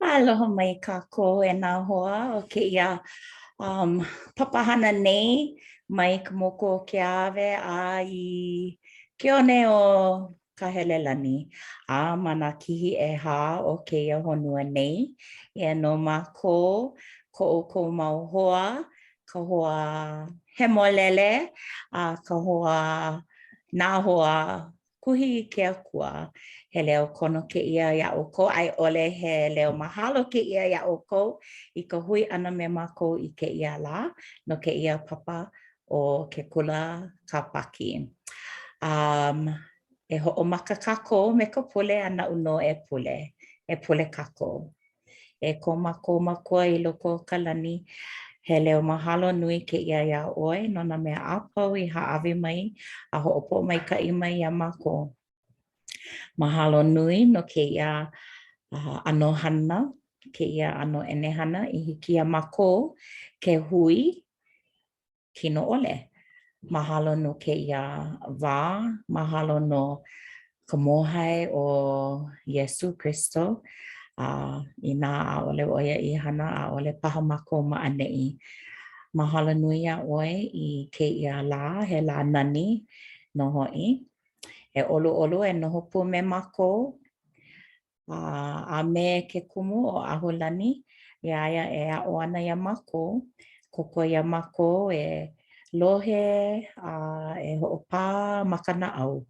Aloha mai kākou e nā hoa o kēia um, papahana nei mai ka moku o Keawe a i ke one o Kahelelani a ma nā kihi ʻehā o kēia honua nei. Eia nō mākou, ko ʻoukou mau hoa, ka hoa hemolele a ka hoa, nā hoa Kuhi i ke Akua. He leo kono kēia iā ʻoukou, a i ʻole he leo mahalo kēia iā ʻoukou i ka hui ʻana me mākou i kēia lā no kēia papa o ke kula Kāpaki. Um, e hoʻomaka kākou me ka pule a naʻu nō e pule. E pule kākou. E ko mākou Makua i loko o ka lani, he leo mahalo nui kēia iā ʻoe no nā mea a pau i hāʻawi mai a hoʻopōmaikaʻi mai iā mākou. Mahalo nui no kēia ʻano hana, kēia ʻano ʻenehana i hiki iā mākou ke hui kino ʻole. Mahalo no kēia wā, mahalo no ka mōhai o Iesū Kristo, a inā ʻaʻole ʻo ia i hana, ʻaʻole paha mākou ma ʻaneʻi. Mahalo nui iā ʻoe i kēia lā, he lā nani nō hoʻi. E ʻoluʻolu e noho pū me mākou a me ke kumu ʻo ʻAhulani, iā ia e aʻo ana iā mākou, kōkua iā mākou e lohe a e hoʻopā ma ka naʻau.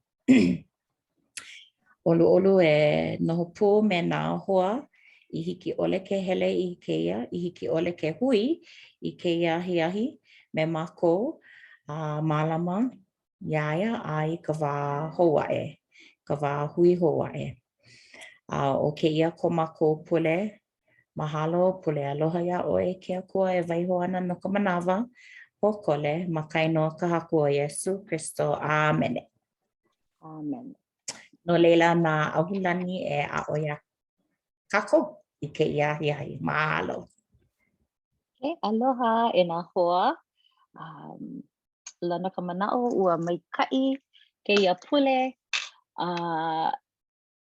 ʻOluʻolu e noho pū me nā hoa i hiki ʻole ke hele i kēia, i hiki ʻole ke hui i kēia ahiahi me mākou a mālama iā ia a i ka wā hou aʻe, ka wā hui hou aʻe. A ʻo kēia ko mākou pule mahalo, pule aloha iā ʻoe e ke Akua e waiho ana no ka manawa pōkole ma ka inoa ka Haku ʻo Iesū Kristo. ʻĀmene. ʻĀmene. No laila na ʻAhulani e aʻo iā kākou i kēia ahiahi. Mahalo. Okay, aloha e nā hoa. Um, lana ka manaʻo ua maikaʻi kēia pule a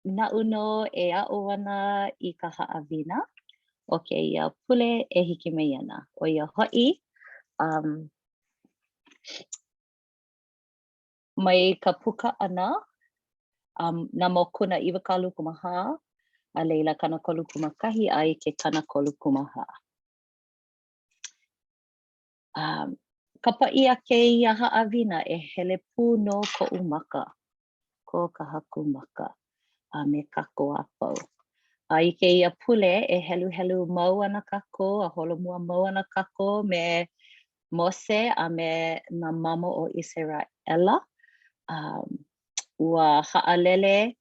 naʻu nō e aʻo ana i ka haʻawina o kēia pule e hiki mai ana. ʻO ia hoʻi, um, mai ka puka ʻana um, nā mokuna 24, a laila 31 a i ke 34. Um, kapa ʻia kēia haʻawina e hele pū nō koʻu maka, ko ka Haku maka, a me kākou a pau. A i kēia pule e heluhelu mau ana kākou a holomua mau ana kākou me Mose a me nā mamo o ʻIseraʻela. Um, ua haʻalele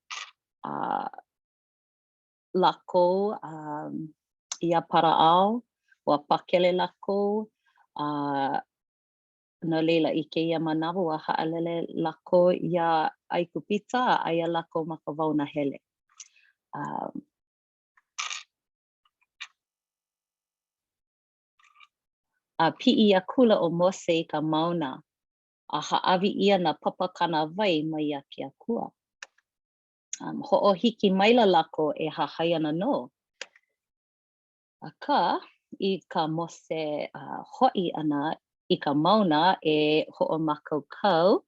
uh, lākou um, iā Paraʻao, ua pakele lākou, a uh, no laila, i kēia manawa, ua haʻalele lākou iā ʻAigupita, a aia lākou ma ka wao nahele. Um, a piʻi akula ʻo Mose i ka mauna, a hāʻawi ʻia nā papa kānāwai mai a ke Akua. Um, hoʻohiki maila lākou e hahai ana nō. Akā, i kā Mose uh, hoʻi ʻana i ka mauna e hoʻomākaukau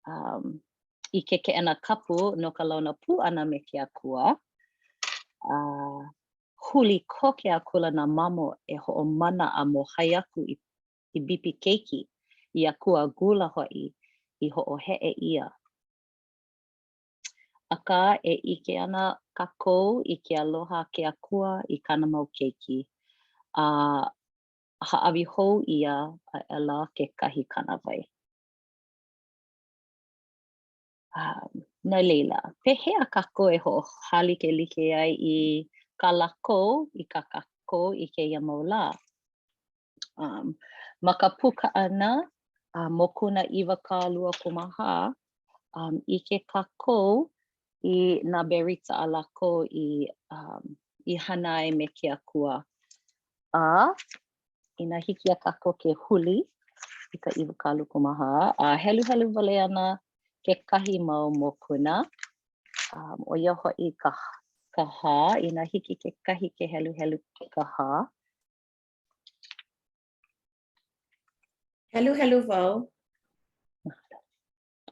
um, i ke keʻena kapu no ka launa pū ʻana me ke Akua, uh, huli koke akula nā mamo e hoʻomana a mōhai aku i, i bipi keiki, i akua gula hoʻi i hoʻoheʻe ʻia. Akā, e ʻike ana kākou i ke aloha a ke Akua i kāna mau keiki, a hāʻawi hou ʻia aʻela kekahi kānāwai. No laila, pehea kākou e hoʻohālikelike ai i kā lākou i kā kākou i kēia mau lā? Um, ma ka puka ʻana, uh, mokuna 24, um, ʻike kākou i nā berita a lākou i, um, i hana ai me ke Akua. A inā hiki iā kākou ke huli i ka 24, a heluhelu wale ana kekahi mau mokuna, um, ʻo ia hoʻi ka. Ka hā, inā hiki kekahi ke heluhelu ka hā. Heluhelu wau.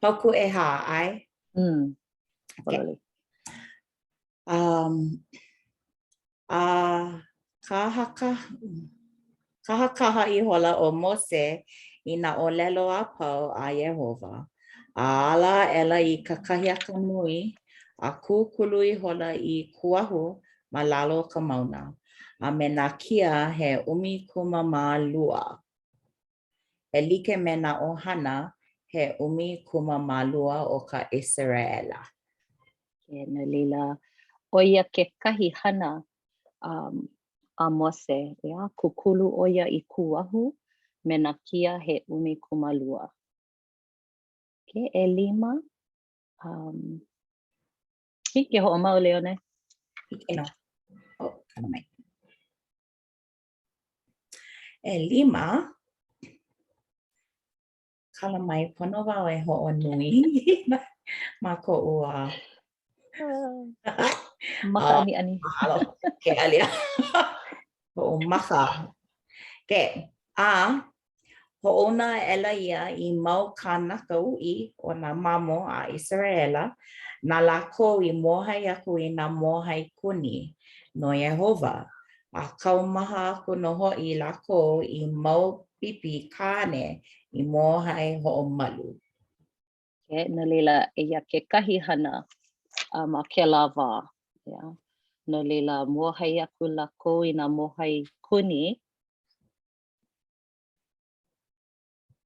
Paukū ʻehā, ʻae? Mm. Okay. Um, a kahaka, kahakaha ihola ʻo Mose i nā ʻōlelo a pau a Iēhova, a ala aʻela i kakahiaka nui, a kūkulu ihola i kuahu ma lalo o ka mauna, a me nā kia he 12. E like me nā ʻohana he 12 o ka ʻIseraʻela. Okay, no laila, ʻo ia kekahi hana um, a Mose, ʻeā, kūkulu ʻo ia i kuahu me nā kia he 12. Okay, ʻelima, um, hiki ke hoʻomau, Leone? Hiki nō. Oh, kala mai. ʻElima, kala mai pono wau e hoʻonui ma koʻu a maka ʻaniʻani. Mahalo. Ke alia. Koʻu maka. Ke, a Hoʻouna aʻela ia i mau kānaka uʻi o nā mamo a ʻIseraʻela, na lākou i mōhai aku i nā mōhai kuni no Iēhova, a kaumaha aku nō hoʻi lākou i mau bipi kāne i mōhai hoʻomalu. Okay, no laila, eia kekahi hana a ma kēlā wā. Yeah. No laila, mōhai aku lākou i nā mōhai kuni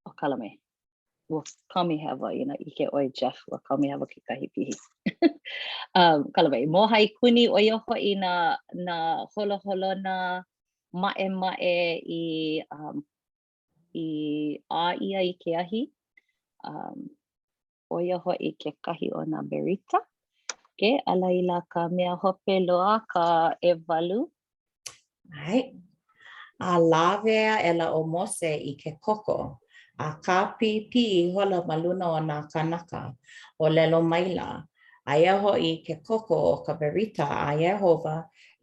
ʻO kala mai. Ua kaomi hewa, inā ʻike ʻoe, Jeff, ua kaomi hewa kekahi pihi. um, kala mai. Mōhai kuni, ʻo ia hoʻi nā, nā holoholona maʻemaʻe i, um, i ʻā ʻia i ke ahi. Um, ʻo ia hoʻi kekahi o nā berita. Okay, a laila ka mea hope loa, ka ʻewalu. ʻAe. A lawe aʻela ʻo Mose i ke koko, a kāpīpī ihola ma luna o nā kānaka, ʻōlelo maila, Aia hoʻi ke koko o ka berita a Iēhova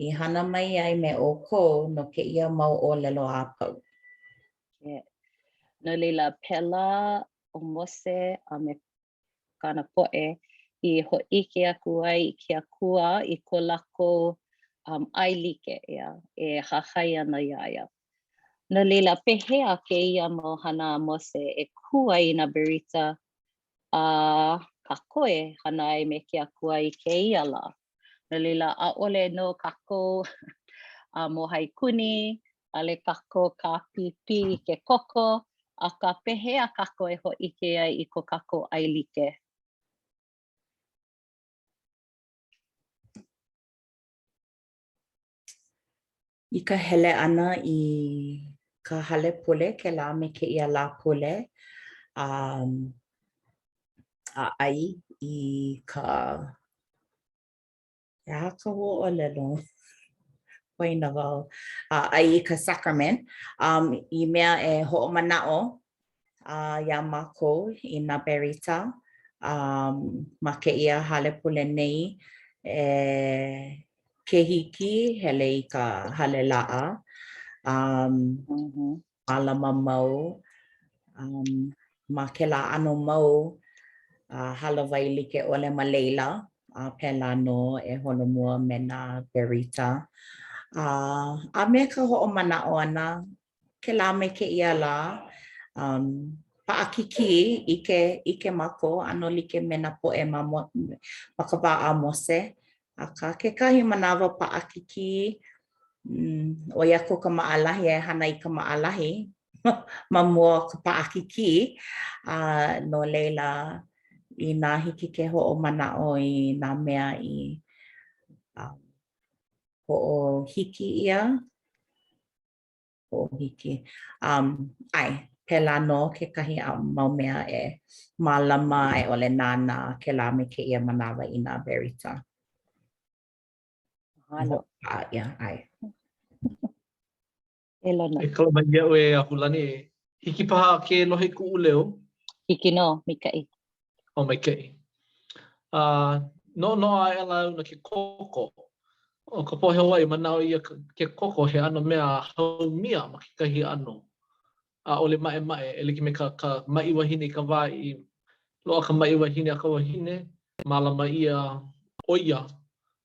i hana mai ai me ʻoukou no kēia mau ʻōlelo a pau. Yeah. No laila, pēlā ʻo Mose a me kāna poʻe i hōʻike aku ai i ke Akua i ko lākou um, ʻaelike, ʻeā, e hahai ana iā ia. No laila, pehea kēia mau hana a Mose e kū ai i nā berita a kākou e hana ai me ke Akua i kēia lā? No laila, ʻaʻole nō kākou a mōhai kuni, ʻaʻole kākou kāpīpī i ke koko, akā pehea kākou e hōʻike ai i ko kākou ʻaelike? I ka hele ʻana i ka hale pule kēlā me kēia Lāpule, a a ʻai i ka he aha ka huaʻōlelo? Poina wau. A ʻai i ka sacrament um, i mea e hoʻomanaʻo uh, iā mākou i nā berita um, ma kēia hale pule nei e ke hiki hele i ka hale laʻa um, mm -hmm. mālama mau um, ma kēlā ʻano mau uh, hālāwai like ʻole ma laila, a pēlā nō e holomua me nā berita. Uh, a me ka hoʻomanaʻo ʻana kēlā me kēia lā, um, paʻakikī ʻike, ʻike mākou ʻano like me nā poʻe ma, ma ka wā a Mose, akā kekahi manawa paʻakikī, mm, ʻoi aku ka maʻalahi e hana i ka maʻalahi ma mua o ka paʻakikī, a no laila, inā hiki ke hoʻomanaʻo i nā mea i um, hoʻohiki ʻia, hoʻohiki. Um, ʻae, pēlā nō kekahi mau mea e mālama a i ʻole nānā kēlā me kēia manawa i nā berita. Mahalo. Hoʻopaʻa ʻia, ʻae. E Lono. E kala mai iaʻu e Ahulani, hiki paha ke lohe i kuʻu leo? Hiki nō, maikaʻi. Oh, maikaʻi. Uh, noʻonoʻo aʻela au no ke koko. ʻO ka poʻe Hawaiʻi, manaʻo ʻia ke koko he ʻano mea haumia ma kekahi ʻano. ʻAʻole maʻemaʻe, e like me ka ka maʻi wahine i ka wā i loaʻa ka maʻi wahine a ka wahine, mālama ʻia ʻo ia,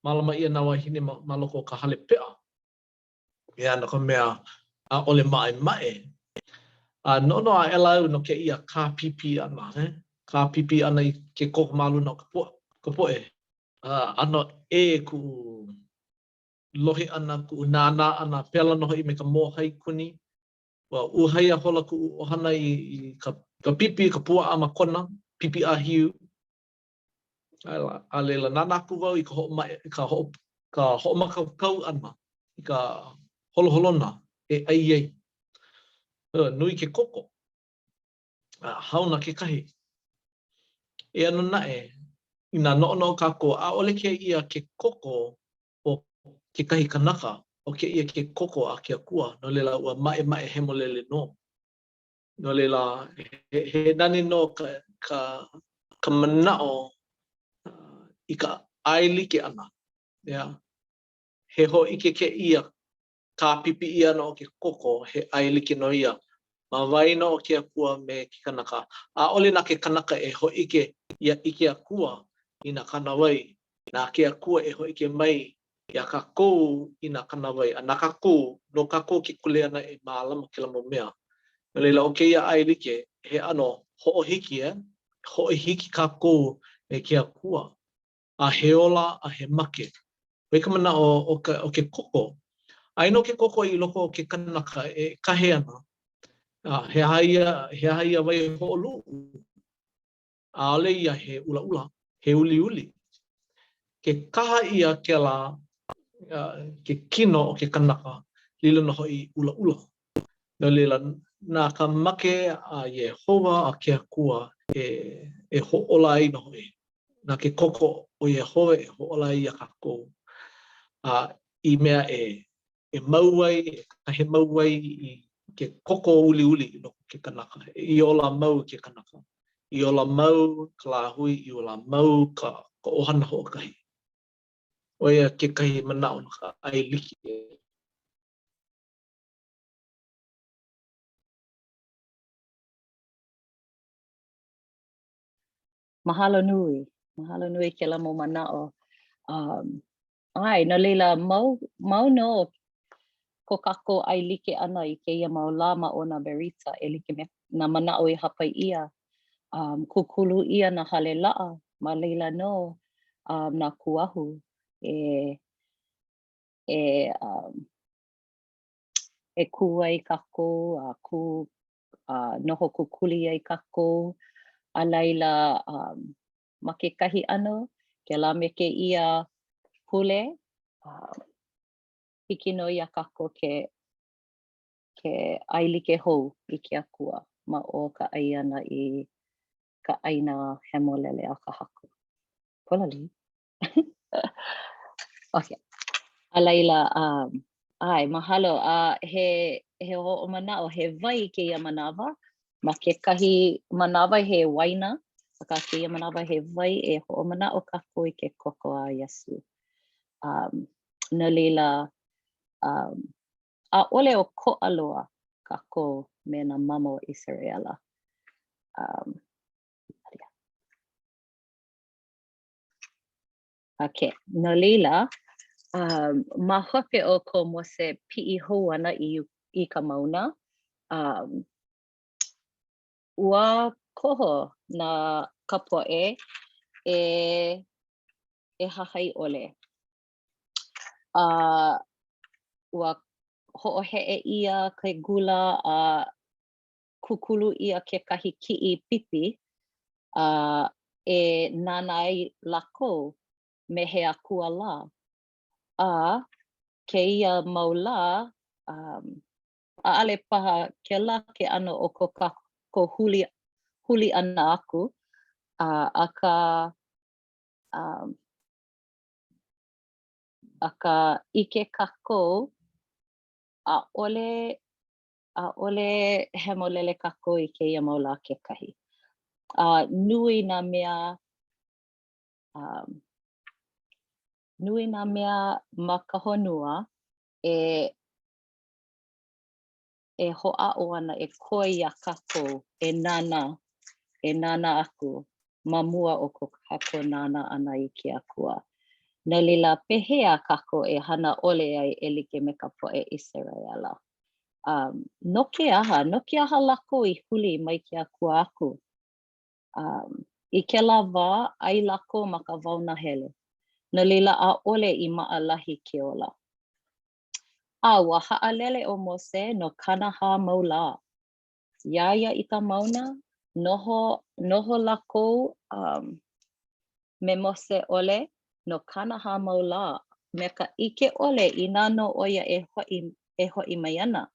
mālama ʻia nā wāhine ma, ma loko o ka hale peʻa. ʻEā, no ka mea, ʻaʻole maʻemaʻe. A noʻonoʻo aʻela au no kēia kāpīpī ʻana, eh? Kāpīpī ʻana i ke koko ma luna o ka po ka poʻe. ʻano ʻē kuʻu lohe ʻana, kuʻu nānā ʻana, pēlā nō hoʻi me ka mōhai kuni. Ua uhai ahola kuʻu ʻohana i, i ka, ka pipi, ka puaʻa ma Kona, pipi ʻāhiu. A, a laila, nānā aku wau i ka hoʻomaʻe, ka hoʻo, ka hoʻomākaukau ʻana i ka holoholona e ʻai ai. Nui ke koko. A hauna kekahi. Eia nō naʻe, inā noʻonoʻo kākou, ʻaʻole kēia ke koko o kekahi kanaka, ʻo kēia ke koko a ke Akua, no laila ua maʻemaʻe hemolele nō. No laila, he, he nani nō ka, ka, ka manaʻo i ka ʻaelike ʻana. Yeah. He hōʻike kēia kāpīpī ʻia ʻana o ke koko, he ʻaelike nō ia ma waena o ke Akua me ke kanaka. ʻAʻole na ke kanaka e hōʻike ia i ke Akua i nā kānāwai, na ke Akua e hōʻike mai iā kākou i nā kānāwai, a na kākou, no kākou ke kuleana e mālama kēlā mau mea. No laila, ʻo kēia ʻaelike, he ʻano hoʻohiki, eh? Hoʻohiki kākou me ke Akua. a he ola a he make. ʻO ia ka manaʻo o ka, o ke koko. Aia nō ke koko i loko o ke kanaka e kahe ana. A he aha ia, he aha ia waihoʻoluʻu? ʻAʻole ia he ʻulaʻula, he uliuli. Ke kaha ʻia kēlā, ke kino o ke kanaka, lilo nō hoʻi ʻulaʻula. No laila, na ka make a Iēhova a ke Akua e, e hoʻōla ai nō hoʻi. Na ke koko o Iēhova e hoʻōla ai iā kākou, a i mea e e mau ai, e kahe mau ai i ke koko uliuli i loko o ke kanaka, i ola mau ke kanaka, i ola mau ka lāhui, i ola mau ka, ka ʻohana hoʻokahi. ʻO ia kekahi manaʻo no ka ʻaelike. Mahalo nui. Mahalo nui kēlā mau manaʻo. Um, ʻae, no laila, mau, mau nō ko kākou ʻaelike ʻana i kēia mau lā ma o nā berita e like me nā manaʻo i hāpai ʻia. Um, kūkulu ʻia nā hale laʻa, ma laila nō um, nā kuahu e, e, um, e kū ai kākou a kū a noho kukuli ai kākou. A laila, um, ma kekahi ʻano, kēlā me kēia pule, um, hiki nō iā kākou ke, ke ʻaelike hou i ke Akua ma o ka ʻai ʻana i ka ʻaina hemolele a ka Haku. Pololei. Okay. A laila, um, ʻae, mahalo. A he, he hoʻomanaʻo, he wai kēia manawa. Ma kekahi manawa he waina, akā kēia manawa he wai e hoʻomanaʻo kākou i ke koko a Iesū. Um, no laila, um, ʻaʻole ʻokoʻa loa kākou me nā mamo a ʻIseraʻela. Um, Okay, no laila, um, ma hope o ko Mose piʻi hou ʻana i, i ka mauna, um, ua koho nā ka poʻe e, e hahai ʻole. A uh, ua hoʻoheʻe ʻia ke gula a kūkulu ʻia kekahi kiʻi pipi a e nānā ai lākou me he akua lā. A kēia mau lā, um, ʻaʻole paha kēlā ke ʻano o ko kākou huli, huli ʻana aku, uh, akā, um, akā, ʻike kākou, ʻaʻole ʻaʻole hemolele kākou i kēia mau lā kekahi. A nui nā mea um. Nui nā mea ma ka honua e e hoʻāʻo ana e koi iā kākou e nānā, e nānā aku ma mua o ko kākou nānā ʻana i ke Akua. No laila, pehea kākou e hana ʻole ai e like me ka poʻe ʻIseraʻela? Um, no ke aha? No ke aha lākou i huli mai ke Akua aku? Um, I kēlā wā, ʻai lākou ma ka wao nahele. No laila, ʻaʻole i maʻalahi ke ola. A ua haʻalele ʻo Mose no 40 mau lā. Iā ia i ka mauna, noho, noho lākou um, me Mose ʻole no 40 mau lā, me ka ʻike ʻole inā nō ʻo ia e hoʻi, e hoʻi mai ana.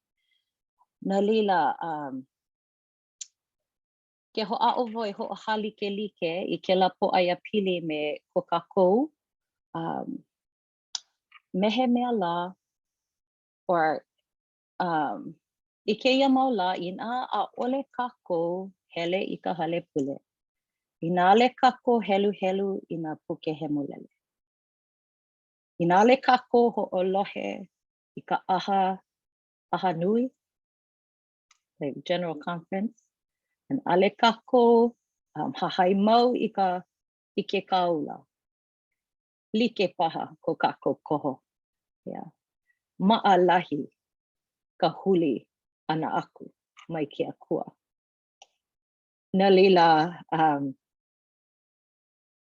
No laila, um, ke hoʻāʻo wau e hoʻohālikelike i kēlā pōʻaiapili me ko kākou, um, me he mea lā, or um, i kēia mau lā, inā ʻaʻole kākou hele i ka hale pule, inā ʻaʻole kākou heluhelu i nā puke hemolele, inā ʻaʻole kākou hoʻolohe i ka ʻaha, ʻaha nui, like general conference, and ʻaʻole kākou um, hahai mau i ka i ke kāula. Like paha ko kākou koho. Yeah. Maʻalahi ka huli ʻana aku mai ke Akua. No laila, um,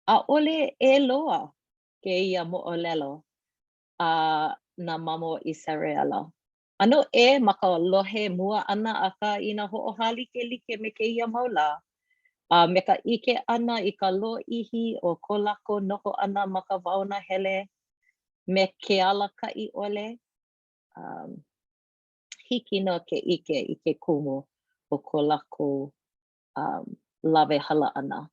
ʻaʻole ʻē loa kēia moʻolelo a nā mamo o ʻIseraʻela. ʻAno ʻē ma ka lohe mua ʻana, akā inā hoʻohālikelike me kēia mau lā, a me ka ʻike ʻana i ka lōʻihi o ko lākou noho ʻana ma ka wao nahele me ke alakaʻi ʻole, um, hiki nō ke ʻike i ke kumu o ko lākou um, lawehala ʻana.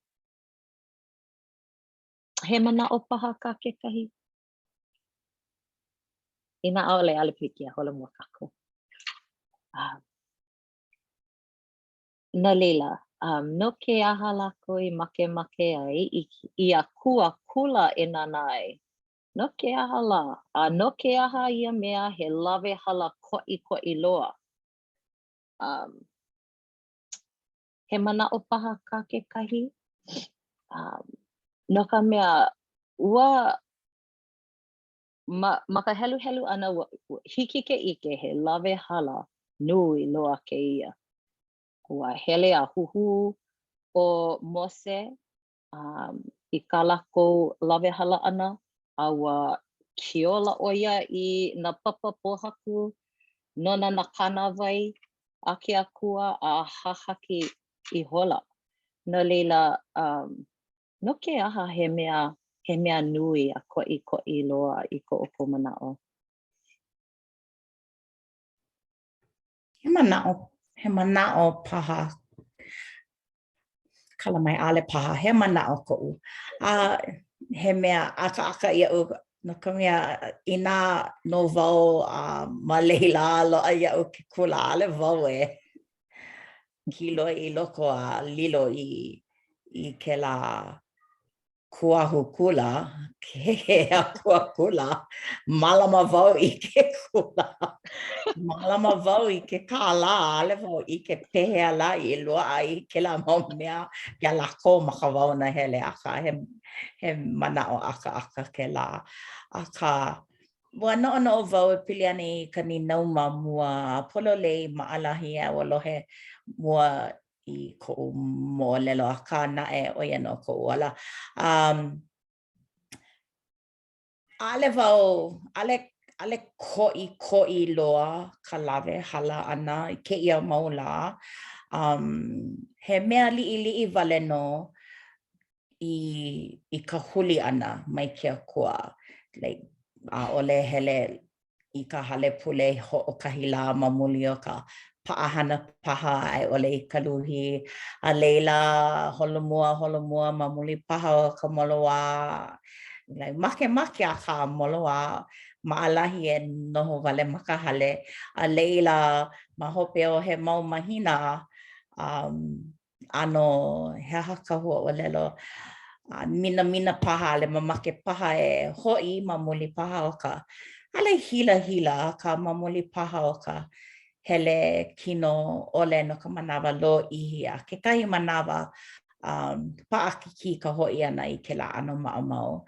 He manaʻo paha kā kekahi? Inā ʻaʻole, ʻaʻole pilikia, holomua kākou. Um, no laila, um, no ke aha lākou i makemake ai i, i akua kula e nānā ai? No ke aha lā? A no ke aha ia mea he lawehala koʻikoʻi loa? Um, he manaʻo paha kā kekahi? Um, no ka mea, ua ma, ma ka heluhelu ʻana, ua, ua hiki ke ʻike he lawehala nui loa kēia. Ua hele a huhū ʻo Mose um, i kā lākou lawehala ʻana, a ua kiola ʻo ia i nā papa pōhaku nona nā kānāwai a ke Akua a hahaki ihola. No laila, um, no ke aha he mea, he mea nui a koʻikoʻi loa i ko ʻoukou manaʻo? He manaʻo, he manaʻo paha kala mai, ʻaʻole paha, he manaʻo koʻu. A he mea ʻakaʻaka iaʻu no ka mea, inā nō wau a ma laila loaʻa iaʻu ke kula, ʻaʻole wau e kīloi i loko a lilo i i kēlā kuahu kula, ke akua kula, mālama wau i ke kula, mālama wau i ke kālā, ʻaʻole wau ʻike pehea lā i loaʻa ai kēlā mau mea iā lākou ma ka wao nahele, akā he, he manaʻo ʻakaʻaka kēlā. Akā, ua noʻonoʻo wau e pili ana i ka nīnau ma mua a pololei maʻalahi a ua lohe mua i koʻu moʻolelo, akā naʻe, ʻo ia nō koʻu ala. Um, ʻaʻole wau, ʻaʻole, ʻaʻole koʻikoʻi loa ka lawehala ʻana i kēia mau lā. Um, he mea liʻiliʻi wale nō i, i ka huli ʻana mai ke Akua. Like, ʻaʻole hele i ka hale pule hoʻokahi lā ma muli o ka paʻahana paha a i ʻole i ka luhi. A laila, holomua, holomua ma muli paha o ka moloā. Like, makemake akā moloā, maʻalahi e noho wale ma ka hale. A laila, ma hope o he mau mahina, um, ʻano, he aha ka huaʻōlelo? a minamina paha ʻaʻole mamake paha e hoʻi ma muli paha o ka ʻaʻole hilahila, akā ma muli paha o ka hele kino ʻole no ka manawa lōʻihi a kekahi manawa um paʻakikī ka hoʻi ʻana i kēlā ʻano maʻamau.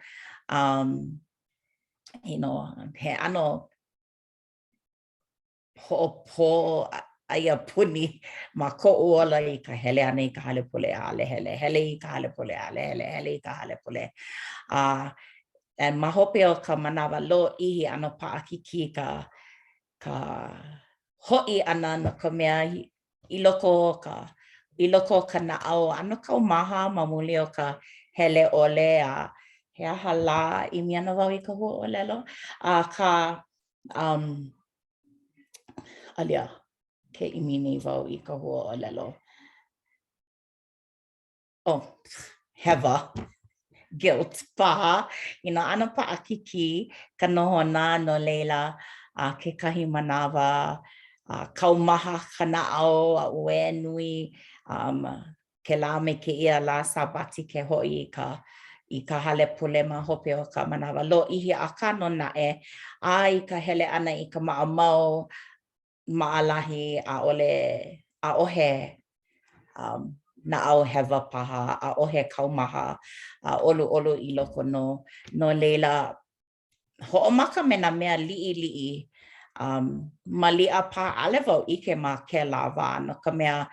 Um you know, he ʻano hoʻopōʻaiapuni ma koʻu ola i ka hele ʻana i ka hale pule, ʻaʻole hele, hele i ka hale pule, ʻaʻole hele, hele i ka hale pule. A and ma hope o ka manawa lōʻihi, ʻano paʻakikī ka ka hoʻi ʻana no ka mea i loko o ka i loko o ka naʻau ʻano kaumaha ma muli o ka hele ʻole a he aha lā ʻimi ana wau i ka huaʻōlelo akā um alia ke ʻimi nei wau i ka huaʻōlelo. Oh, hewa, guilt paha, you know, ʻano paʻakikī ka nohona no laila a kekahi manawa a kaumaha ka naʻau a uē nui um kēlā me kēia lā Sābati ke hoʻi i ka i ka hale pule ma hope o ka manawa lōʻihi akā nō naʻe a i ka hele ʻana i ka maʻamau maʻalahi ʻaʻole ʻaʻohe um naʻau hewa paha, ʻaʻohe kaumaha a ʻoluʻolu i loko nō. No laila, hoʻomaka me nā mea liʻiliʻi um maliʻa paha ʻaʻole wau ʻike ma kēlā wā no ka mea,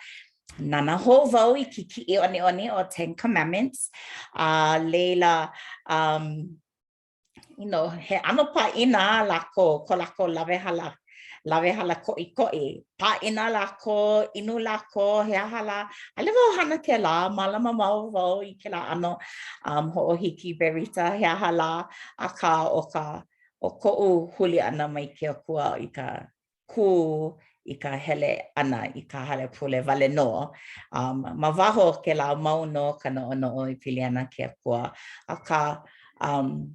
nānā hou wau i ke kiʻiʻoniʻoni ʻo Ten Commandments a laila um you know, he ʻano pāʻina lākou, ko lākou lawehala, lawehala koʻikoʻi. Pāʻina lākou, inu lākou, he aha lā. ʻAʻole wau hana kēlā, mālama mau wau i kēlā ʻano um, hoʻohiki berita, he aha lā, akā ʻo ka, ʻo koʻu huli ʻana mai ke Akua i ka kū i ka hele ʻana i ka hale pule wale nō. Um, ma waho o kēlā mau nō ka noʻonoʻo e pili ana ke Akua. Akā, um,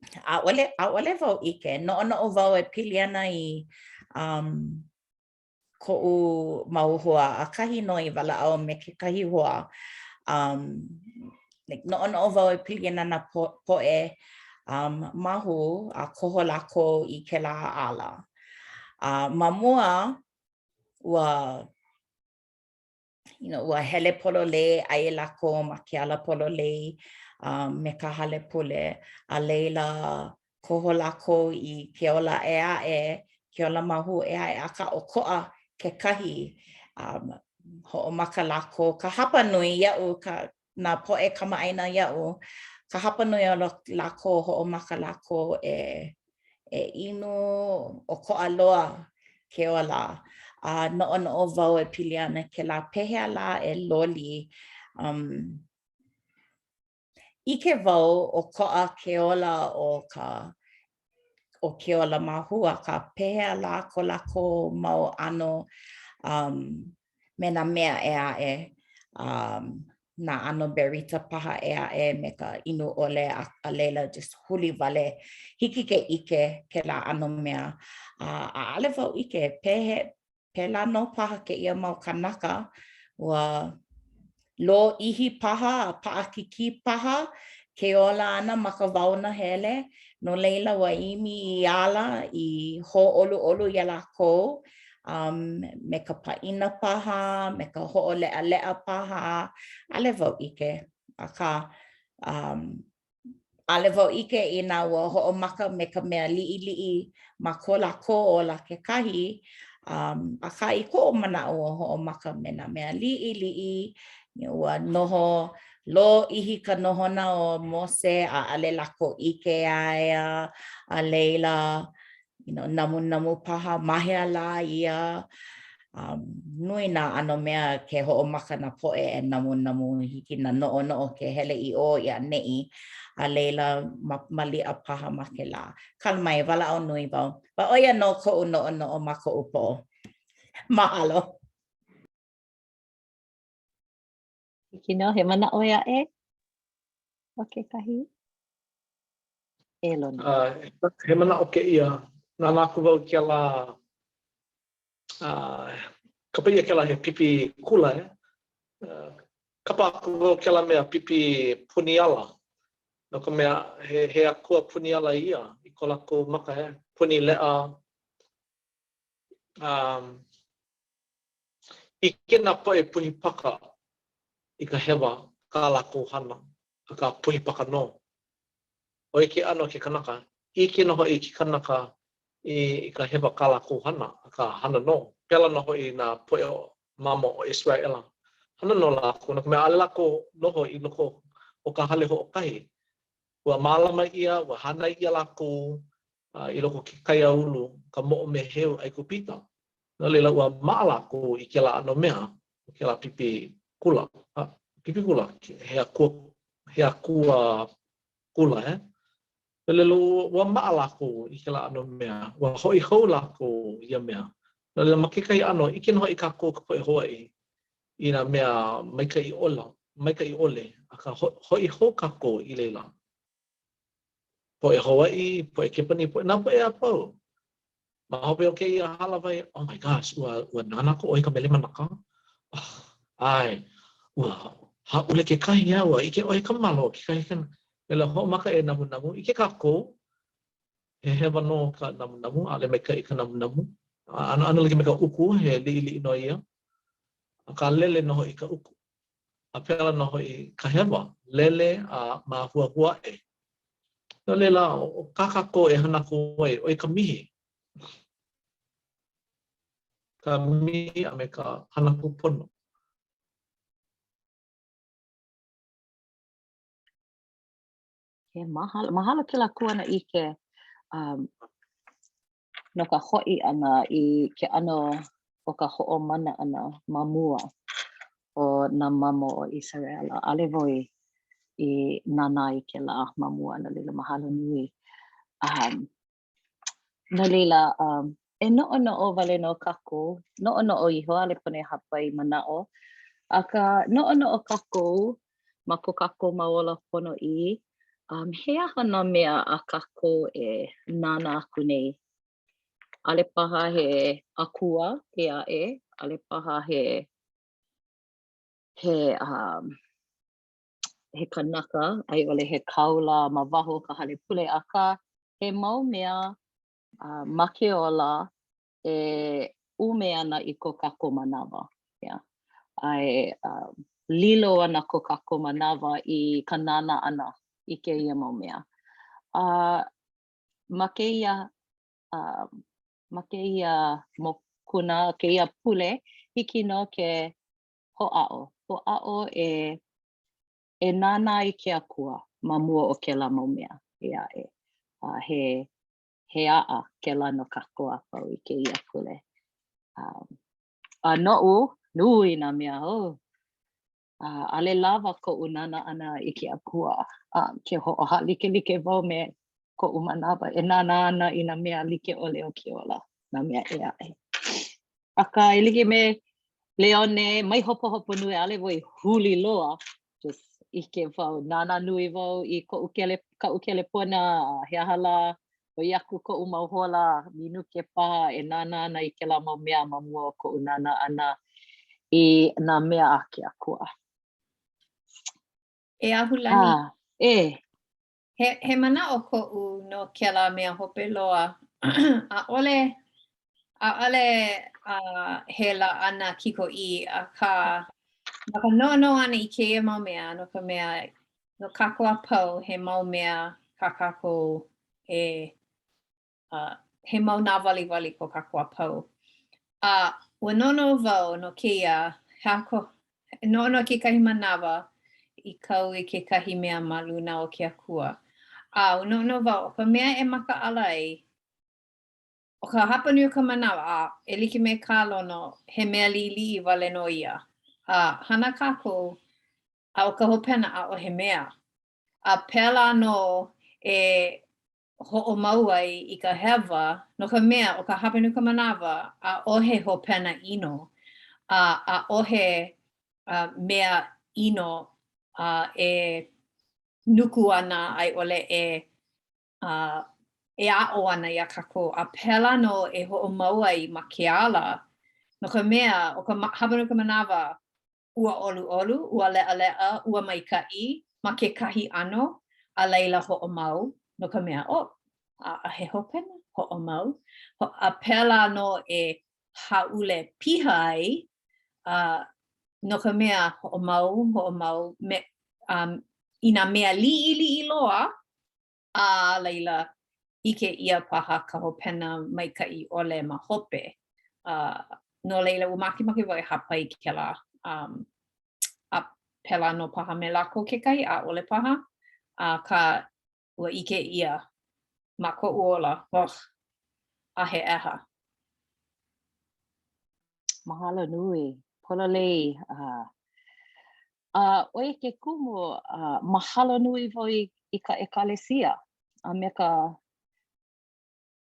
ʻaʻole, ʻaʻole wau ʻike. Noʻonoʻo wau e pili ana i um, koʻu mau hoa. ʻAkahi nō i walaʻau me kekahi hoa. Um, like, noʻonoʻo wau e pili ana nā po poʻe um, māhū a koho lākou i kēlā ala. A ma mua, ua you know, ua hele pololei, aia lākou ma ke ala pololei um, me ka hale pule, a laila koho lākou i ke ola ʻē aʻe, ke ola māhū ʻē aʻe, akā ʻokoʻa kekahi um, hoʻomaka lākou, ka hapa nui iaʻu, ka, nā poʻe kamaʻāina iaʻu, ka hapa nui o lākou, hoʻomaka lākou e, e inu ʻokoʻa loa ke ola. A noʻonoʻo wau e pili ana kēlā pehea lā e loli um, ʻIke wau ʻokoʻa ke ola o ka o ke ola māhū, akā pehea lā ko lākou mau ʻano um, me nā mea ʻē aʻe, um, nā ʻano berita paha ʻē aʻe me ka inu ʻole a, a laila just huli wale. Hiki ke ʻike kēlā ʻano mea. A ʻaʻole wau ʻike pehe, Pēlā nō paha kēia mau kānaka, ua lōʻihi paha a paʻakikī paha ke ola ʻana ma ka wao nahele, no laila ua ʻimi i ala i hōʻoluʻolu iā lākou um, me ka pāʻina paha, me ka hoʻoleʻaleʻa paha, ʻaʻole wau ʻike, akā um, ʻAʻole wau ʻike inā ua hoʻomaka me ka mea liʻiliʻi ma ko lākou ola kekahi, um, akā i koʻu manaʻo ua hoʻomaka me nā mea liʻiliʻi, ua noho lōʻihi ka nohona o Mose a ʻaʻole lākou ʻike iā ia, a laila, you know, namunamu paha, ma hea lā ia, um, nui nā ʻano mea ke hoʻomaka nā poʻe e namunamu, hiki nā noʻonoʻo ke hele i ʻō i ʻaneʻi, a laila ma, maliʻa paha ma kēlā. Kala mai, walaʻau nui wau. But ʻo ia nō koʻu noʻonoʻo ma koʻu poʻo. Mahalo. Hiki nō, he manaʻo ʻē aʻe o kekahi? E Lono. Uh, he manaʻo kēia, nānā aku wau i kēlā, uh, kapa ʻia kēlā he pipi kula, eh? Uh, Kapa aku wau kēlā mea pipi puni ala, no ka mea, he, he akua puni ala ia i ko lākou maka, he puni leʻa. Um, ʻike nā poʻe puhi paka i ka hewa kā lākou hana, akā puhi paka nō. ʻO ia ke ʻano o ke kanaka, ʻike nō hoʻi ke kanaka i ka hewa kā lākou hana, akā hana nō. Pēlā nō hoʻi nā poʻe mamo o ʻIseraʻela. Hana nō lākou, no ka mea, ʻaʻole lākou noho i loko o ka hale hoʻokahi. Ua mālama ʻia, ua hānai ʻia lākou i loko o ke kaiāulu, ka moʻomeheu ʻAigupita. No laila, ua maʻa lākou i kēlā ʻano mea, kēlā pipi kula, pipi kula, he akua, he akua kula, eh? No laila, ua maʻa lākou i kēlā ʻano mea, ua hoʻi hou lākou ia mea. No laila, ma kekahi ʻano, ʻike nō hoʻi kākou ka poʻe Hawaiʻi i nā mea maikaʻi ʻola, maikaʻi ʻole, akā hoʻi hou kākou i laila. Poʻe Hawaiʻi, poʻe Kepanī, poʻe, nā poʻe a pau. Ma hope o kēia hālāwai, oh my gosh, ua, ua nānā aku ʻoe i ka Mele Manaka? Oh, ʻae, ua hāʻule kekahi, a ua ʻike ʻoe i ka malo o kekahi kanaka. Laila, hoʻomaka e namunamu. ʻIke kākou, he hewa nō ka namunamu, ʻaʻole maikaʻi ka namunamu. ʻAnoʻano like me ka ʻuku, he liʻiliʻi nō ia. Akā lele nō hoʻi ka ʻuku. A pēlā nō hoʻi ka hewa, lele a māhuahua aʻe. No laila, ʻo kā kākou e hana aku ai, ʻo ia ka mihi. Ka mihi a me ka hana kūpono. He mahalo, mahalo kēlā kuanaʻike um, no ka hoʻi ʻana i ke ʻano o ka hoʻomana ʻana ma mua o nā mamo o ʻIseraʻela. ʻAʻole wau i, i nānā i kēlā ma mua, no laila mahalo nui. Um, no laila, um, e noʻonoʻo wale nō kākou, noʻonoʻo iho, ʻaʻole pono e hāpai manaʻo, akā noʻonoʻo kākou ma ko kākou mau ola ponoʻī, um, he aha nā mea a kākou e nānā aku nei? ʻAʻole paha he akua ʻē aʻe, ʻaʻole paha he he um, he kanaka a i ʻole he kāula ma waho o ka hale pule, akā he mau mea uh, ma ke ola e ʻume ana i ko kākou manawa. Yeah. A e uh, lilo ana ko kākou manawa i ka nānā ʻana i kēia mau mea. A uh, ma kēia uh, ma kēia mokuna, kēia pule, hiki nō ke hoʻāʻo. Hoʻāʻo e e nānā i ke Akua ma mua o kēlā mau mea ʻē aʻe. A he he aʻa kēlā no kākou a pau i kēia pule. Um, a noʻu, nui nā mea, oh, uh, ʻaʻole lawa koʻu nānā ʻana i ke Akua. Um, ke hoʻohālikelike wau me koʻu manawa e nānā ana i nā mea like ʻole o ke ola, nā mea ʻē aʻe. Akā, e like me Leone, mai hopohopo nui, ʻaʻole wau i huli loa, just ʻike wau, nānā nui wau i koʻu kele, kaʻu kelepona, he aha lā, ʻoi aku koʻu mau hola minuke paha e nānā ana i kēlā mau mea ma mua o koʻu nānā ʻana i nā mea a ke Akua. E Ahulani. Ah, e. He, he manaʻo koʻu no kēlā mea hope loa. ʻAʻole, ʻaʻole uh, he laʻana kikoʻī, akā, ma ka noʻonoʻo ʻana i kēia mau mea, no ka mea, no kākou a pau, he mau mea kā kākou e uh, he mau nāwaliwali ko kākou a pau. A ua noʻonoʻo wau no kēia, he aha ko, noʻonoʻo kekahi manawa i kau i kekahi mea ma luna o ke akua. A ua noʻonoʻo wau, ʻo ka mea e makaʻala ai, ʻo ka hapanui o ka manawa, a e like me kā Lono, he mea liʻiliʻi wale nō ia. A hana kākou, a ʻo ka hopena, ʻaʻohe mea. A pēlā nō e hoʻomau ai i ka hewa, no ka mea, ʻo ka hapanui o ka manawa, ʻaʻohe hopena ʻino, a ʻaʻohe uh, mea ʻino uh, e nuku ana a i ʻole e uh, e aʻo ana iā kākou. A pēlā nō e hoʻomau ai ma ke ala, no ka mea, ʻo ka hapanui o ka manawa. ua ʻoluʻolu, ua leʻaleʻa, ua maikaʻi ma kekahi ʻano, a laila hoʻomau, no ka mea, oh, ʻaʻahe hopena, hoʻomau. A pēlā nō e hāʻule piha ai, uh, no ka mea, hoʻomau, hoʻomau, me, um, i nā mea liʻiliʻi loa, a laila, ʻike ʻia paha ka hopena maikaʻi ʻole ma hope. Uh, no laila, ua makemake wau e hāpai i kēlā. Um, a pēlā nō paha me lākou kekahi, ʻaʻole paha. Akā, ua ʻike ʻia ma koʻu ola, oh, a he ʻeha. Mahalo nui. Pololei. Uh, a ʻo ia ke kumu, uh, mahalo nui wau i, i ka ʻekalesia a me ka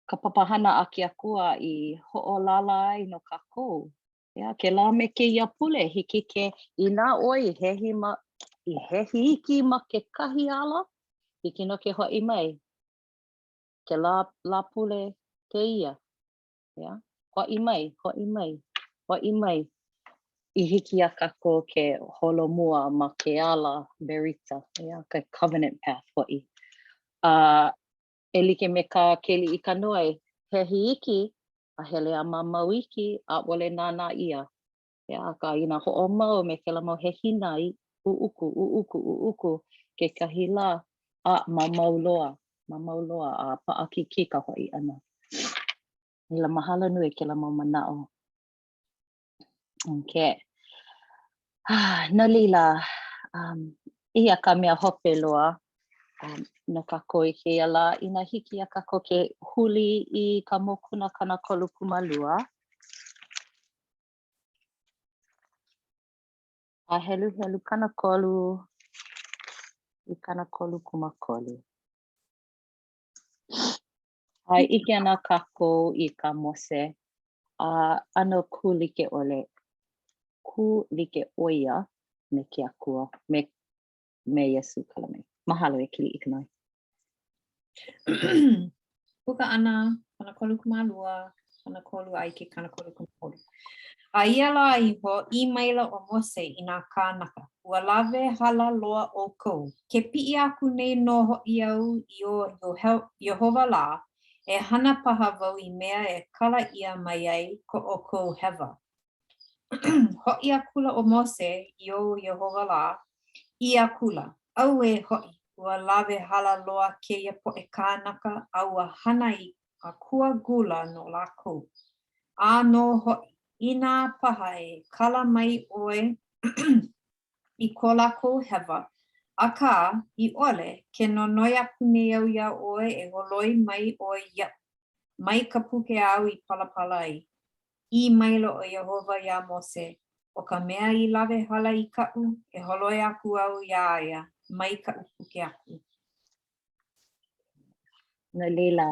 ka papahana a ke Akua i hoʻolālā ai no kākou. Yeah, kēlā me kēia pule, hiki ke, inā ʻoe i hehi ma, i hehi iki ma kekahi ala, hiki nō ke hoʻi mai. Kēlā Lāpule kēia. Yeah. Hoʻi mai, hoʻi mai, hoʻi mai. I hiki iā kākou ke holomua ma ke ala berita, yeah, ke covenant path hoʻi. A uh, e like me kā Keliʻikanoe, hehi iki, a hele a mamau iki, ʻaʻole nānā ʻia. Yeah, akā inā hoʻomau me kēlā mau hehina i ʻuʻuku, ʻuʻuku, ʻuʻuku, kekahi lā, a mamau loa, mamau loa, a paʻakikī ka hoʻi ʻana. Laila, mahalo nui kēlā mau manaʻo. Okay. Ah, no laila, um, eia ka mea hope loa um, no kākou i kēia lā, inā hiki iā kākou ke huli i ka mokuna 32. A heluhelu 30 i 33. A e ʻike ana kākou i kā Mose, a ʻano kūlike ʻole, kūlike ʻo ia me ke Akua, me, me Iesū Kala mai. Mahalo e Keliʻikanoe. Puka ʻana, 32, 30 a i ke 33. A ia lā iho, ʻī maila ʻo Mose i nā kānaka, Ua lawe hala loa ʻoukou, ke piʻi aku nei nō hoʻi au i o Iēhova lā, e hana paha wau i mea e kala ʻia mai ai ko ʻoukou hewa. Hoʻi akula ʻo Mose i o Iēhova lā, ʻī akula, Auē hoʻi, ua lawe hala loa kēia poʻe kānaka a ua hana i akua gula no lākou. ʻĀnō hoʻi, inā paha e kala mai ʻoe i ko lākou hewa, akā, i ʻole, ke nonoi aku nei au iā ʻoe e holoi mai ʻoe iaʻu, mai ka puke āu i palapala ai. ʻĪ maila ʻo Iēhova iā Mose, ʻO ka mea i lawe hala i kaʻu, e holoi aku au iā ia, mai kaʻu puke aku. No laila,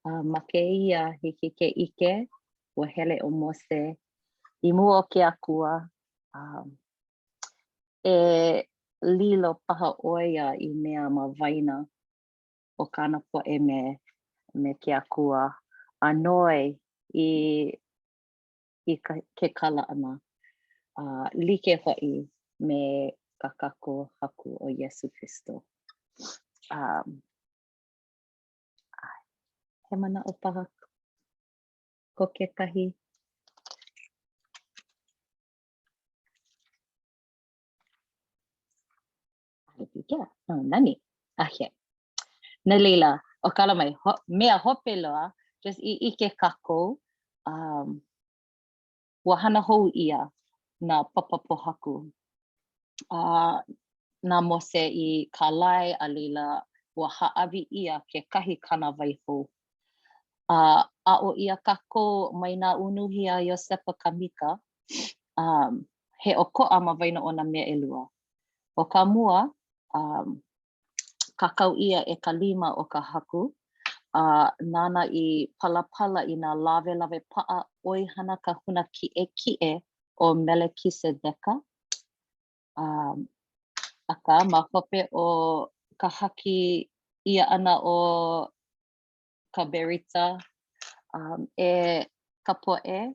uh, ma kēia hiki ke ʻike, ua hele ʻo Mose i mua o ke Akua, um, e lilo paha ʻo ia i mea ma waena o kāna poʻe me, me ke Akua, a noi i, i ka, ke kala ʻana. A like hoʻi me kā kākou Haku ʻo Iesū Kristo. Um, he manaʻo paha ko kekahi? Yeah, oh, nani. Okay. No laila, ʻo kala mai, ho, mea hope loa, just i ʻike kākou, um, ua hana hou ʻia nā papa pōhaku. A uh, na Mose i kālai, a laila, ua hāʻawi ʻia kekahi kānāwai hou. A uh, aʻo ʻia kākou mai nā unuhi a Iosepa Kamika, um, he ʻokoʻa ma waena o nā mea ʻelua. ʻO ka mua, um, kākau ʻia e ka lima o ka Haku, a nāna i palapala i nā lawelawe paʻa ʻoihana kahuna kiʻekiʻe ʻo Melekisedeka. Um, akā, ma hope o ka haki ʻia ʻana o ka berita um, e ka poʻe,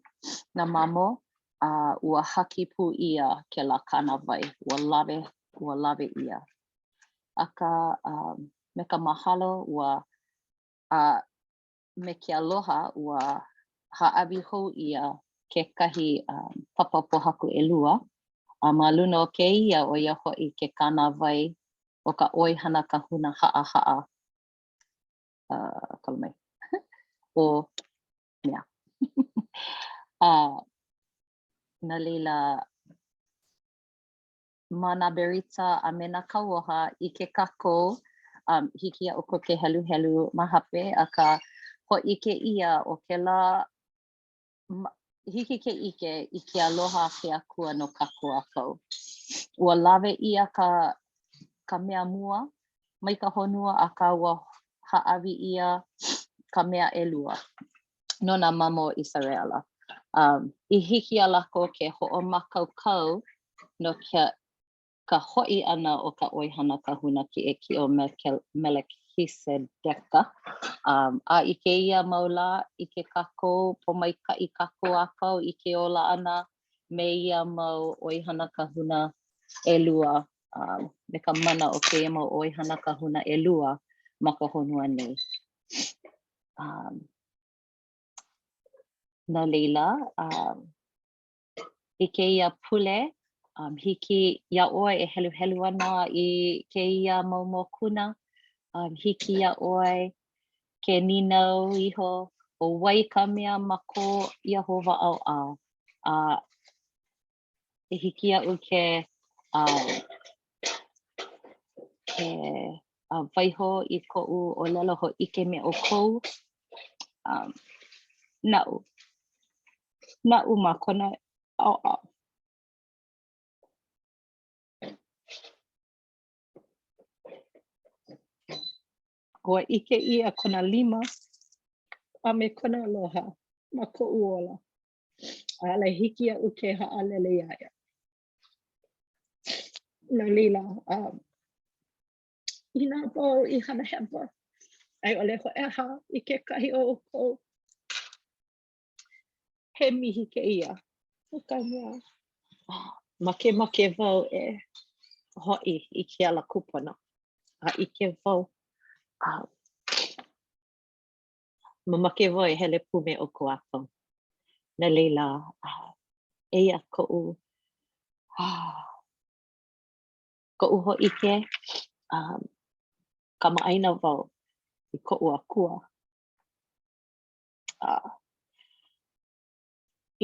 nā mamo. A ua haki pū ʻia kēlā kānāwai, ua lawe, ua lawe ʻia. Akā, um, me ka mahalo, ua, a me ke aloha, ua hāʻawi hou ʻia kekahi um, papa pōhaku ʻelua, a ma luna o kēia, ʻo ia hoʻi ke kānāwai o ka ʻoihana kahuna haʻahaʻa uh, kala mai, o mea. uh, no laila, ma nā berita a me nā kauoha, ʻike kākou, um, hiki iā ʻoukou ke heluhelu ma hape, akā, hōʻike ʻia ʻo kēlā, hiki ke ʻike i ke aloha a ke Akua no kākou a pau. Ua lawe ʻia ka, ka mea mua mai ka honua, akā ua hāʻawi ʻia ka mea ʻelua no nā mamo o ʻIseraʻela. Um, i hiki iā lākou ke hoʻomākaukau no ke, ka hoʻi ʻana o ka ʻoihana kahuna kiʻekiʻe o Melekisedeka. Um, a i kēia mau lā, ʻike kākou, pōmaikaʻi kākou a pau i ke ola ʻana me ia mau ʻoihana kahuna ʻelua, um, me ka mana o kēia mau ʻoihana kahuna ʻelua ma ka honua nei. Um, no laila, um, i kēia pule, um, hiki iā ʻoe e heluhelu ana i kēia mau mokuna, um, hiki iā ʻoe ke nīnau iho, ʻo wai ka mea ma ko Iēhova ʻaoʻao? A e hiki iaʻu ke um, ke uh, waiho i koʻu ʻōlelo hōʻike me ʻoukou um, naʻu. Naʻu ma kona ʻaoʻao. Ua ʻike ʻia kona lima a me kona aloha ma koʻu ola. ʻAʻole hiki iaʻu ke haʻalele iā ia. No laila, um, inā wau i hana hewa, a i ʻole hoʻoʻeha i kekahi o ʻoukou, he mihi kēia, no ka mea, makemake wau e hoʻi i ke ala kūpono, a ʻike wau, a mamake wau e hele pū me ʻoukou a pau. No laila, eia koʻu, koʻu hōʻike, um, kamaʻāina wau i koʻu akua. A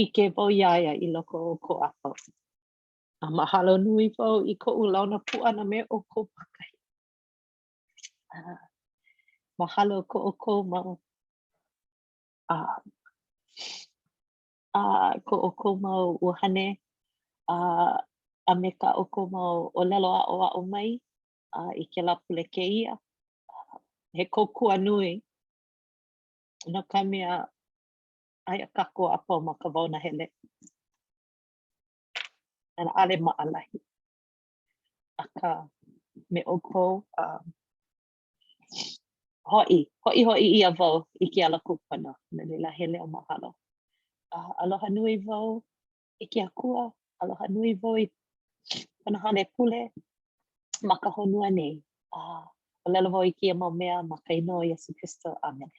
ʻike wau iā ia i loko o ʻoukou a pau. A mahalo nui wau i koʻu launa pū ʻana me ʻoukou pākahi. Uh, mahalo ko ʻoukou mau uh, uh, ko ʻoukou mau ʻuhane uh, a me kā ʻoukou mau ʻōlelo aʻoaʻo mai uh, i kēlā pule kēia. He kōkua nui no ka mea, aia kākou a pau ma ka wao nahele. And ʻaʻole maʻalahi. Akā, me ʻoukou, um, hoʻi, hoʻihoʻi ʻia wau i ke ala kūpono. No laila, he leo mahalo. Uh, aloha nui wau i ke Akua, aloha nui wau i kona hale pule ma ka honua nei. Uh, ʻōlelo wau i kēia mau mea ma ka inoa o Iesū Kristo. ʻĀmene.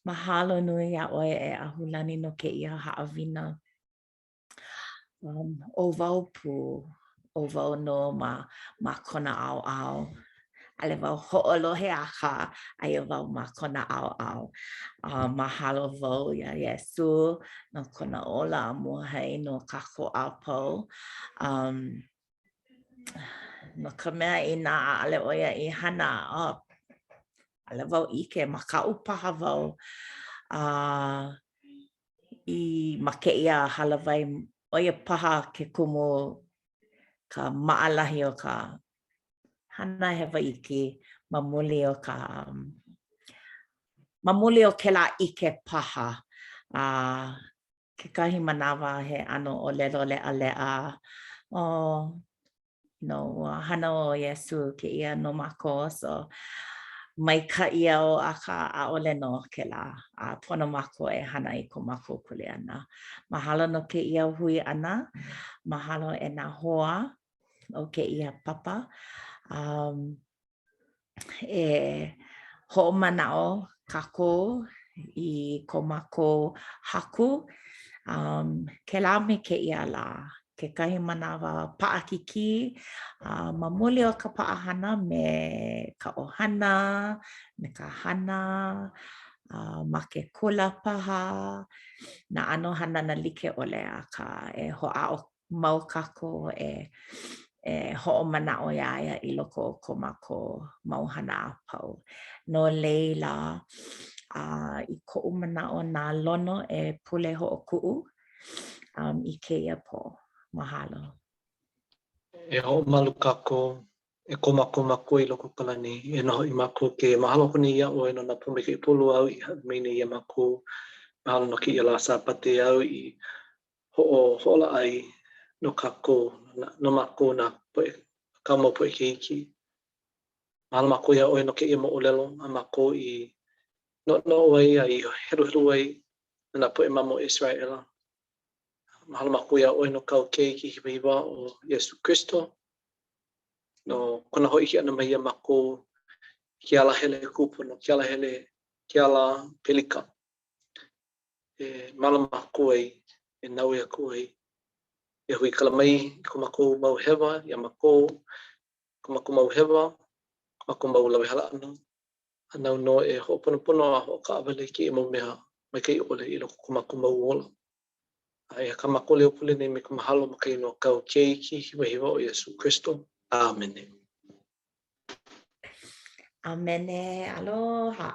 Mahalo nui iā ʻoe e ʻAhulani no kēia haʻawina. Um, ʻo wau pū, ʻo wau nō ma, ma kona ʻaoʻao. ʻAʻole wau hoʻolohe akā aia wau ma kona ʻaoʻao. Uh, mahalo wau iā Iesū no kona ola a mōhai no kākou a pau. Um, no ka mea inā ʻaʻole ʻo ia i hana, oh, ʻaʻole wau ʻike, makaʻu paha wau. Uh, i ma kēia hālāwai, ʻo ia paha ke kumu ka maʻalahi o ka hana hewa iki ma muli o ka ma muli o kēlā ʻike paha. A kekahi manawa he ʻano ʻōlelo leʻaleʻa. Oh, no, ua hana ʻo Iesū kēia no mākou, so maikaʻi au, akā ʻaʻole nō kēlā. A pono mākou e hana i ko mākou kuleana. Mahalo no kēia hui ʻana. Mahalo e nā hoa o kēia papa. Um, e hoʻomanaʻo kākou i ko mākou haku um, kēlā me kēia lā. Kekahi manawa paʻakikī uh, ma muli o ka paʻahana me ka ʻohana, me ka hana, uh, ma ke kula paha, nā ʻano hanana like ʻole, akā e hoʻāʻo mau kākou e e hoʻomanaʻo iā ia i loko o ko mākou mau hana a pau. No laila, a i koʻu manaʻo na Lono e pule hoʻokuʻu um, i kēia pō. Mahalo. E hoʻomalu kākou e ko mākou Makua i loko o ka lani, e nō hoʻi mākou ke mahalo aku nei iā ʻoe no nā pōmaikaʻi polu āu i hāʻawi mai nei iā mākou. Mahalo no kēia lā Sābati āu i hoʻohoʻolaʻa ai no kākou, no mākou nā poʻe, kāu mau poʻe keiki. Mahalo mākou iā ʻoe no kēia moʻolelo a mākou i noʻonoʻo ai a i heluhelu ai no nā poʻe mamo a ʻIseraʻela. Mahalo mākou iā ʻoe no kāu keiki hiwahiwa ʻo Iesū Kristo, no kona hōʻike ʻana mai iā mākou i ke alahele kūpono, ke alahele, ke ala pelika. e mālama aku ai, e naue aku ai, e huikala mai i ko mākou mau hewa iā mākou, ko mākou mau hewa, ko mākou mau lawehala ʻana, a nāu nō e hoʻoponopono a hoʻokaʻawale i kēia mau mea maikaʻi ʻole i loko o ko mākou mau ola. A eia kā mākou leo pule nei me ka mahalo ma ka inoa o kāu Keiki hiwahiwa ʻo Iesū Kristo. ʻĀmene. ʻĀmene. Aloha.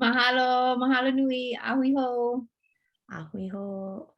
Mahalo, mahalo nui, a hui hou. A hui hou.